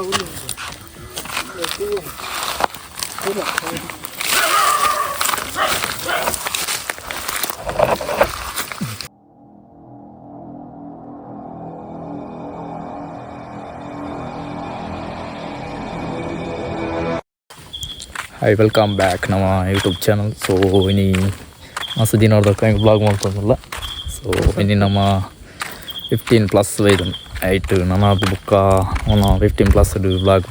Hi, welcome back ನಮ್ಮ YouTube channel. ಸೊ ಇನಿ ಮಸ್ತ್ ದಿನ ಹೊಡ್ದಕ್ಕ ಬ್ಲಾಗ್ ಮಾಡ್ತಂದಿಲ್ಲ. ಸೊ ಇನಿ ನಮ್ಮ 15+ ಬೈದನ್ ಐಟ್ ನನ್ನ ಬುಕ್ಕ ಅವನ 15+ ಬ್ಲಾಗ್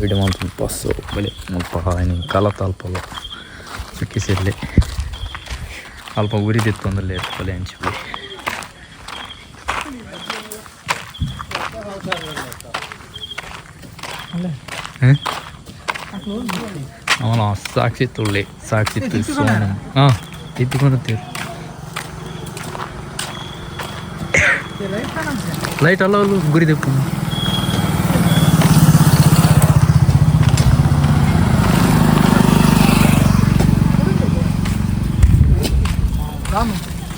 ವಿಡಿಯೋ ಮಾಡ್ತೀನಿ. ಪ್ಲಸ್ ಬಲೆ ಮುಲ್ಪ ಇನಿ ಕಾಲ ತಾಲ್ಪಲ್ಲ ಸುಕ್ಕಿಸಿರ್ಲಿ ಅಲ್ಪ ಉರಿದಿತ್ತು ಅಂದಲ್ಲಿ ಬಲೆ ಹಂಚಿ. ಹ್ಞೂ, ಅವನ ಸಾಕ್ಷಿತ್ ಉಳ್ಳಿ ಸಾಕ್ಷಿತ್ ಸೋನು. ಹಾಂ, ಇದ್ದುಕೊಂಡಿರ್ತೀವಿ. ಲೈಟ್ ಅಲ್ಲ, ಅಲ್ಲೂ ಗುರಿ ದೆಪ್ಪು.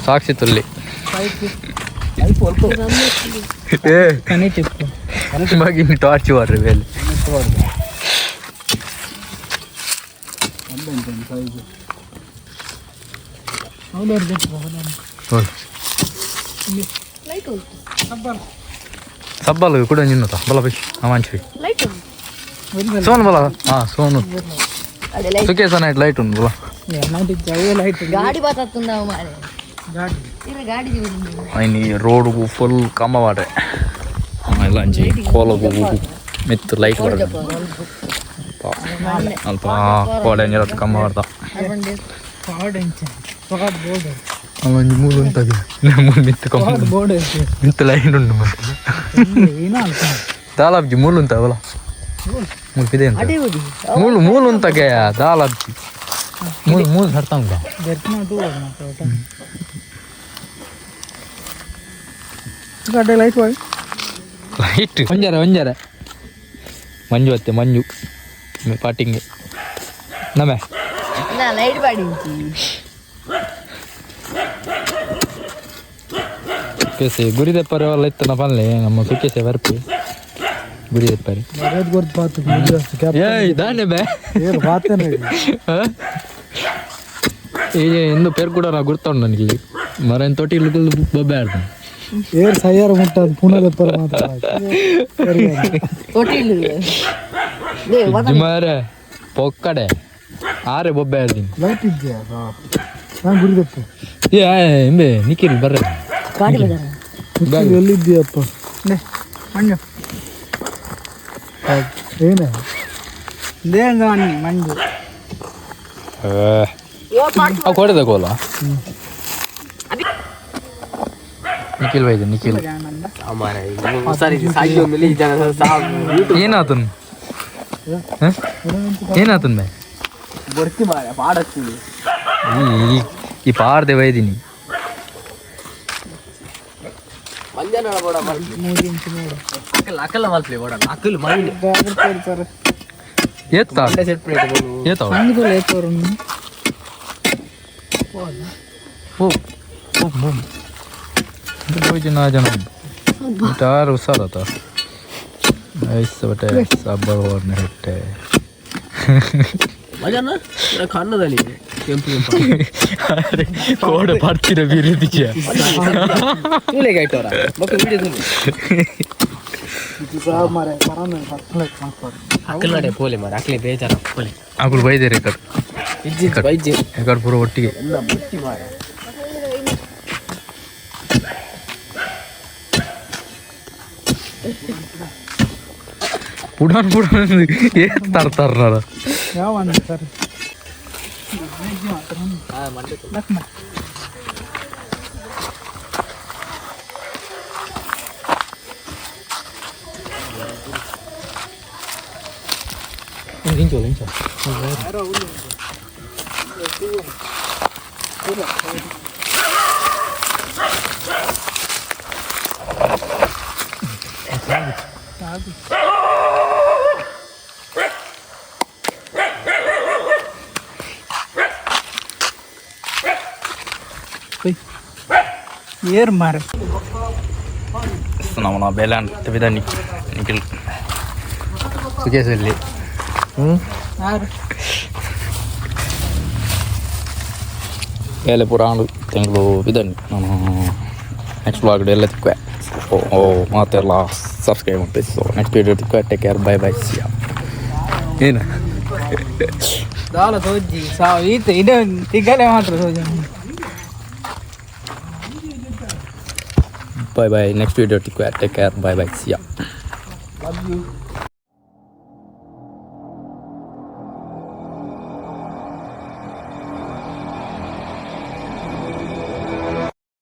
ಸಾಕ್ಷಿ ತುಳ್ಳಿ. ಏ, ಮಗಿನ ಟಾರ್ಚ್ ವಾಡ್ರಿ ಮೇಲೆ. ಸಬ್ಬಲ್ ಕೂಡ ನಿನ್ನತ ಬಲ ಬೈ ಅವಾಂಚಿ. ಸೋನು ಬಲ. ಹಾಂ, ಸೋನು ಸುಖೇಶ ನೈಟ್ ಲೈಟ್ ಉಂಟು ಬಲ. ಗಾಡಿ ಬಾತತ್ತುಂದ ಮಾರೆ, ಗಾಡಿ. ಇನ್ನು ರೋಡ್ಗು ಫುಲ್ ಕಂಬ ವಾಡ್ರೆ ಎಲ್ಲ ಅಂಚಿ ಕೋಲಗು ಮಿತ್ತು ಲೈಟ್ ಬರ ಅಲ್ಪ ಕೋಡೆ ಅಂಜಿ ಕಂಬ ವಾಡ್ದ. ಒಂಜಿ ಮೂಲು ಉಂಟಾಗಿ ಮೂಲು ಮಿತ್ತು ಕಂಬ ಮಿತ್ತು ಲೈನ್ ಉಂಟು. ಮತ್ತೆ ದಾಲಾಬ್ಜಿ ಮೂಲು ಉಂಟ ಅವಲ ಮೂಲು ಪಿದೆ ಅಂತ ಮೂಲು ಮೂಲು ಉಂತಗೆ ದಾಲಾಬ್ಜಿ ಮೂಲು ಮೂಲು ಸರ್ತಾಂಗ. ಲೈಟ್. ಲೈಟ್ ಒಂಜಾರೆ ಒಂಜಾರೆ ಮಂಜು ಅತ್ತೆ ಮಂಜು ಪಾಟಿಂಗ್ ನಮೆ. ಲೈಟ್ ಬಾಡಿ. ಸುಖೇಸಿ ಗುರಿ ದೆಪ್ಪರೆ ವಲ್ಲ ಇತ್ತನ ಪನ್ಲೆ ನಮ್ಮ ಸುಖೇಸೆ ಬರ್ಪಿ ಗುರಿ ದೆಪ್ಪರೆ. ಏಯ್, ದಾನೆ ಬೇ. ಈ ಇಂದು ಪೇರು ಕೂಡ ನಾ ಗುರ್ತುಂಡು ನನಗೆ ಮರ ತೊಟ್ಟಿಲು ಬೊಬ್ಬೆ ಆಡ್ತಾನೆ. ಏರ್ ಸಯ್ಯಾರ ಮುಟ್ಟ ಪುನಃ ಪರ ಮಾತ್ರ. ತೊಟ್ಟಿಲು. ಮಾರೆ ಪೊಕ್ಕಡೆ ಆರೆ ಬೊಬ್ಬೆ ಆಡ್ತೀನಿ. ಲೈಟ್ ಇದ್ಯಾ? ನಾನು ಗುರಿ ದಪ್ಪ. ಏ ಇಂಬೆ ನಿಖಿಲ್ ಬರ್ರೆ. ಗಾಡಿ ಬದಾರ. ಎಲ್ಲಿದ್ದೀಯಪ್ಪ ಮಂಜು. ಏನೇ? ಮಂಜು. ಆ ಕೊಡದ ಕೋಲ ನಿಖಿಲ್ ಬೈದೆ ನಿಖಿಲ್. ಏನಾತನ್ ಏನಾತನ್ ಬೈ? ಈ ಈ ಪಾರ್ದೆ ಬೈದಿನಿ. ಏತ್ತ ಏತ. ಓ ಓ ಓ ಜನ ಜನ ಟಾರ್ ಹುಷಾರತ ಐಸ್ ಬಟ್ಟೆ ಸಬ್ಬರ್ ಹೊರ್ನೆ ಹೆಟ್ಟೆ. ಕೆಂಪು. ಕೋಡೆ ಪರ್ತಿರ ಬಿರಿದಿಚೆ. ಅಕ್ಕಲ್ನಾಡೆ ಪೋಲೆ ಮಾರ ಅಕ್ಲೆ ಬೇಜಾರ ಪೋಲೆ. ಅಕುಲು ಬೈದೇರಿ ಈ ಕಡೆ. ಬೈಜೆ. ಈ ಕಡೆ ಪೂರ ಒಟ್ಟಿಗೆ. ಪುಡಾನ್ ಪುಡಾನ್ ಏತ್ ತರ್ತಾರ. ಯಾವ ಸರ್? ಇಂಚು ಇಂಚು. ಏರ್ ಮಾರೆ. ನಮ್ಮ ಬೆಲೆ ಅಂತ ಬಿದ ನಿಖಿಲ್. ಸುಖೇಶಲ್ಲಿ. ಆರು. ಬೇಲೆ ಪೂರ ಆಂಡು ತಿಂಗಳು ಇದನ್ನು ನಾನು ನೆಕ್ಸ್ಟ್ ಬ್ಲಾಗ್ ಎಲ್ಲ ತಿಕ್ಕುವೆ. ಸೊ ಮಾತೆಲ್ಲ ಸಬ್ಸ್ಕ್ರೈಬ್ ಮಾಡ್ತೀವಿ. ಸೊ ನೆಕ್ಸ್ಟ್ ವೀಡಿಯೋ ತಿಕ್ಕುವೆ. Take care, bye bye, see ya. ಏನು? ದಾಲ ತೋಜಿ ಸಾವು ಈತ ಇಡ ತಿಗಲೆ ಮಾತ್ರ ತೋಜಿ. ಬಾಯ್ ಬಾಯ್, ನೆಕ್ಸ್ಟ್ ವೀಡಿಯೋ ತಿಕ್ಕುವೆ. Take care, bye bye, see ya. Love you.